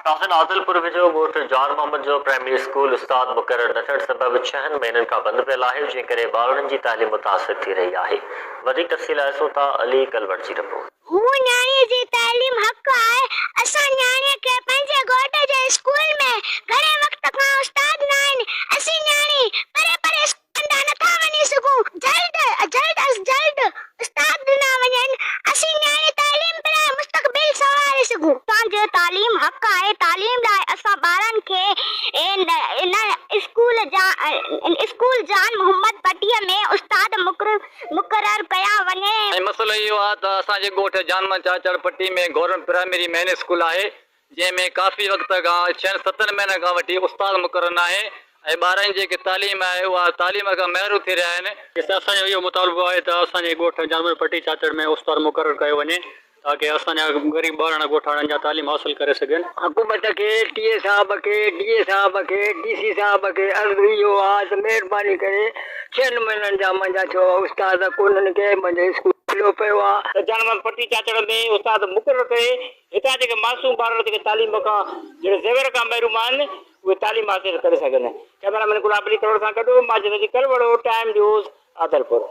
ناظرين عادلپور ويجهو ڳوٺ جان محمد جو پرائمري اسڪول استاد مقرر نه ٿيڻ سبب ڇهن مهينن کان بند پيل آهي جنهن ڪري ٻارڙن جي تعليم متاثر ٿي رهي آهي وڌيڪ تفصيل لاء ڏسون ٿا علي ڪلوڙ جي رپورٽ. مون نياڻيء جي تعليم حق آهي. اسان نياڻيء کي پنهنجي ڳوٺ جي اسڪول ۾ گهڻي وقت کان استاد ناهن. اسين نياڻي پري پري اسڪولن ڏانهن نٿا وڃي سگهون. جلد جلد از جلد استاد ڏنا وڃن. اسين نياڻي تعليم پرائي مستقبل سنواري سگهون. اسان جو تعليم حق آهي. تعليم لاء اسان ٻارن کي ان اسڪول اسڪول جان محمد پٽيء ۾ استاد مقرر ڪيا وڃي. ۽ مسئلو اهو آهي ته اسان جي ڳوٺ جان محمد چاچڙ پٽي ۾ گورنمينٽ پرائمري مين اسڪول آهي جنهن ۾ ڪافي وقت کان ڇهن ستن مهينن کان وٺي استاد مقرر ناهي ۽ ٻارن جي جيڪي تعليم آهي اها تعليم کان محروم ٿي رهيا آهن. اسان جو اهو مطالبو آهي ته اسان جي ڳوٺ جانور پٽي چاچڙ ۾ استاد مقرر ڪيو وڃي تاڪه اسان جا غريب ٻارڙا ڳوٺاڻن جا تعليم حاصل ڪري سگهن. حڪومت کي، ٽي اي صاحب کي، ڊي اي صاحب کي، ڊي سي صاحب کي عرض اهو آ ته مهرباني ڪري ڇهن مهينن جا منهنجا ڇو استاد ڪونهن ڪي منهنجو اسڪول کليو پيو آ. ته جانور پٽي چاچڙ ۾ استاد مقرر ڪري هتان جيڪي معصوم ٻارڙا جيڪي تعليم کان جهڙي زيور کان محروم آهن اهي تعليم حاصل ڪري سگهن. ڪئميرا مين گلاب علي ڪلوڙ سان گڏ ماجد علي ڪلوڙو، ٽائيم نيوز، عادلپور.